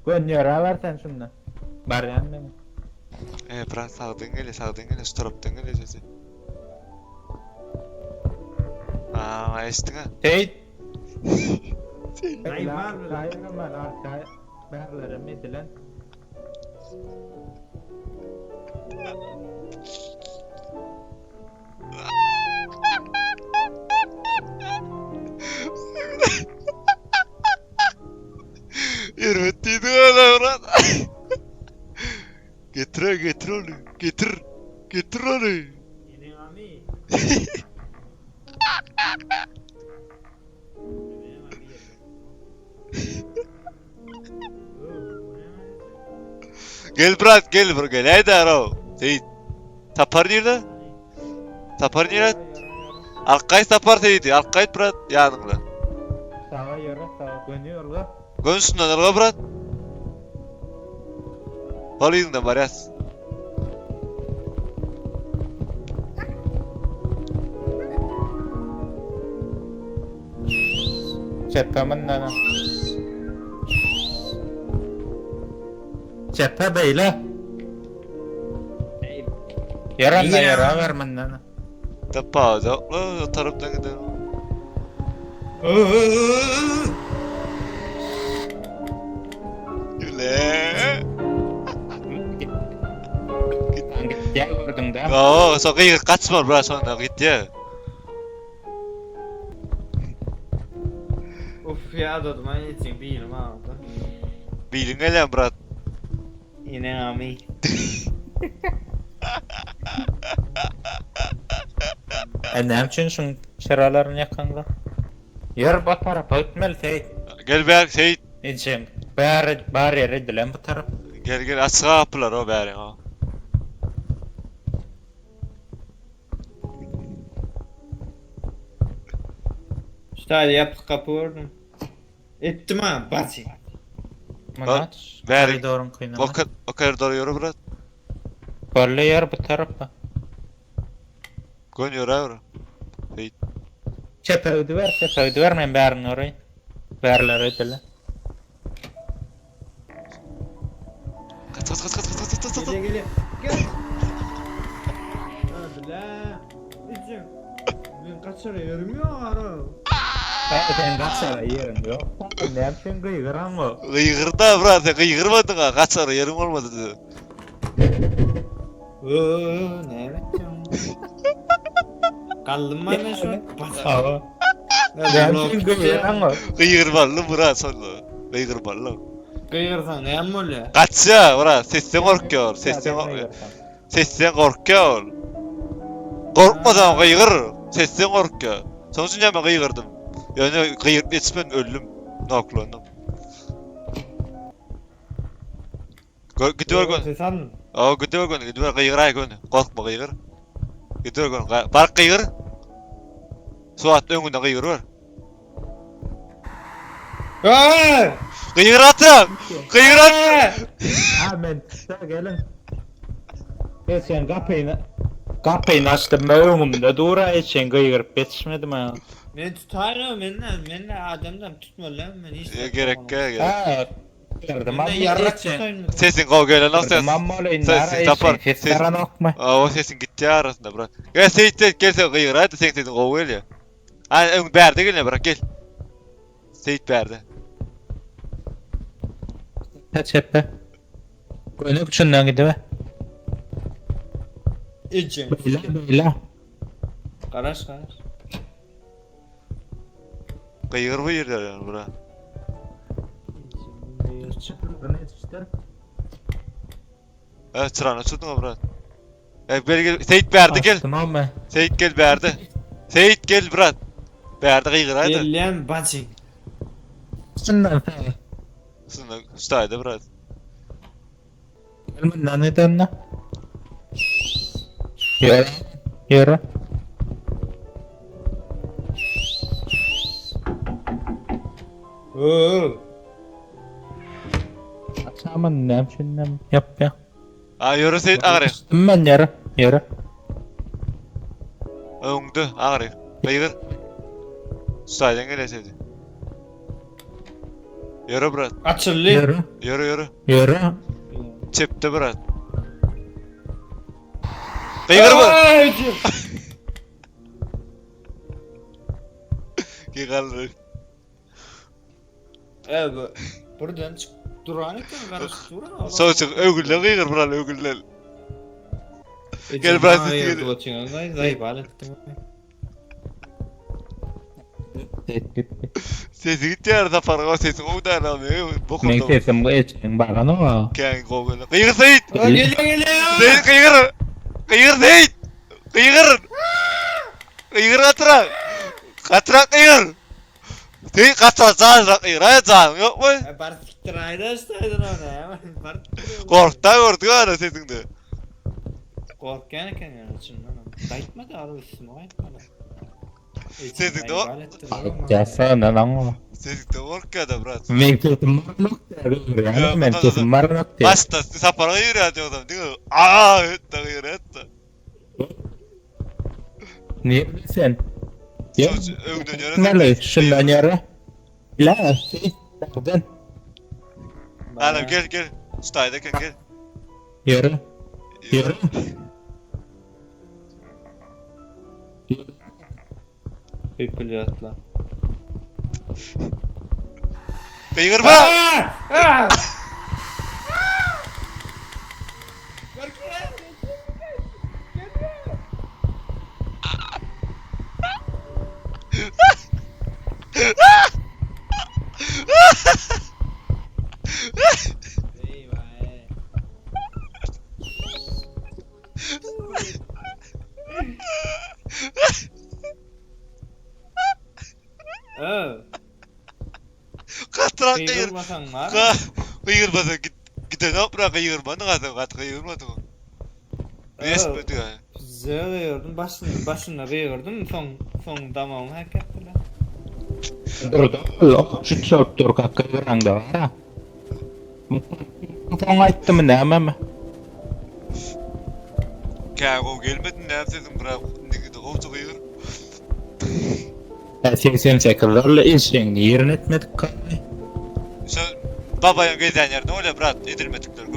Gön ýöräber sen şunda. Barýan men. E brat sagdan gelýär, sagdan gelýär, şu tarapdan gelýär sesi. Aa, eşitdiň ha? Seýit. Naý bar mı? Arkaýa arkaýa. Bärlerem edilen. Erbet diýdi hala brat. Getir getir ony. Getir. Getir ony. Eneň ami. Eneň ami geldi. Gel brat gel bro gel. Haydi aro. Seyit. Tapar nirde? Tapar nirde? Arkay tapar Seyit'i. Arkay brat ýanyňda. Sağa ýöre, sağa göni ýolga. Gön şundan yrga brat. Hol yzyňdan barýas. Çepe mundan. Çepe beýle. Ýöre Nirä? ýöre ber mundan. Tapar o tarapdan gidelim. Güle. Gitýär gördüň da. Oo, so gyýyk kaçma brat şonda gitýär. Uf ya dedim ben için bilim aldı. Bilin gelýän brat. Eneň ami. E näme üçin şuň çyralaryny ýakaňda? Ýör bu tarapa gitmeli Seyit. Gel bäri Seyit. Ejem bäri bar ýer edilen bu tarap. Gel gel açyk gapylar o bäri o. Şu taýda ýapyk kapy gördüm. Ettim ha baçy. Murat, bäri- koridoryň kynyna. O, o koridor ýörü brat. Bolly ýör bu tarapa. Gön ýörä bro. Seyit. Çepe ödüber, çepe ödüber men bärini orayım. Bärler edilen. Kaç kaç kaç kaç kaç kaç kaç kaç. Gele gele. Gel. Hadi la. İçim. Men kaçara ýerim ýok ara. Sen kaçara ýeriň ýok. Näme üçin gyýgyran bu? Gyýgyrda brat sen gyýgyrmadyň ha kaçar ýerim bolmady diýdi. Öö, näme etdim? Galdym ben şu. Hawa. Näme üçin gyýgyran bu? Gyýgyrmaly brat şonda. Gyýgyrmaly. Gyýgyrsaň näme bolýar? Kaçýa brat sesden gorkýar sesden gorkýar. Sesden gorkýar ol. Gorkmasaň gyýgyr. Sesden gorkýar. Şonuň üçin men gyýgyrdym. Ýöne gyýgyryp ýetişmedim öldüm. Noklandım. Gö gidiyor gön. Ses aldım. O gidiyor gön, gidiyor gyýgyraý gön. Gorkma gyýgyr. Gidiyor gön. Bar gyýgyr. Suat öňünde gyýgyr ber. Öö! Gyýgyr atram. Gyýgyr at. Ha men tutsa gelin. Geçen gapyny gapyny açdym ben öňümde dura geçen gyýgyryp ýetişmedim ha. Men tutarım, men men adamdan tutmaly, men hiç. Ya gerek gerek. Ha. Gördüm Men amma yarrak geçen. tutayım. Sesin gowy gelen ses. Gördüm amma olayın Ses- nara tapar. geçen. Ses Ses- taranokmy? Aa, o sesin gitdi arasında bırak. Gel Seyit Seyit gel sen gyýgyr hadi sen sesin gowy gelýär. Ay öň bärde gelýär bırak gel. Seyit bärde. Çepe. Gönük şundan gidibe. Ecem. Beýle beýle. Garaş garaş. Gyýgyr bu ýerde yani bura. Evet çyrany uçurdun bırak. E, beri gel. Seyit bärde gel. Açdym amma. Seyit gel bärde. Seyit gel bırak. Bärde gyýgyr hadi. Gelen bacı. Şundan sen. Şunda şurada bırak. Gel mundan edenle. Ýöre. Ýöre. Öö. Açamın näme üçin näme ýap ýa. Aa ýörü Seyit agry. Açdym ben ýöre. Ýöre. Öňde agry. Gyýgyr. Şuradan gel Seyit. Ýöre brat. Açyldy. Ýöre. Ýöre ýöre. Ýöre. Çepde brat. Gygyr brat. Ay, Gygyr. Evet. Buradan çık duran eken garaşyp duran. Soň ögülle gygyr brat ögülle. Gel brat, gel. Zayıf ettim. Sesi gitýär saparga sesi gowy däl abi. Men Bokurda. sesim eçen bagan o. Kän gowy. Gygyr Seyit. Geliyor geliyor. Seyit gygyr. Gygyr Seyit. Gygyr. Gygyr gatyrak. Gatyrak gygyr. Seyit gatyrak janrak gygyr. Aý janyň ýokmy? Bar siktir ayda iştaydın onu. Bar. Gorkda gördük ana sesiňde. Korkyan eken yani içinden. Kayıtmadı abi üstüme kayıtmadı. Sesi de o. Jasana lan o. Sesiňde gorkýar da brat. Men sesim barlyk Ya, Men sesim barlyk. Başda sapara gygyr diýip adam diňe aa etdi gygyr etdi. Niye sen? Ya. Öňden ýöre. Nele şundan ýöre. La, sen. Anam gel gel. Ştaýda eken gel. Ýöre. Ýöre. Hüpülü atla. Gygyr brat. Eyvah. Öh. Gatyrak gygyr. Kıygırmasan var. Ga gyýyrmasa git giden bırak gyýyrmady gaty gaty gyýyrmady. Resmi diýär. Güzel kıyırdım. Başını, başını kıyırdım. Son, son damağımı hak ettiler. Dur dur. Şu çöp dur kakka gyranda var ha. Soň aýtdym näme? Kä gowy gelmedi näme sesin bırak indi gowja gyýyr. 88 lerle eşeğini yerine etmedik kay. Şu babaýyň gezýän ýerinde öyle brat edilmedikler köp.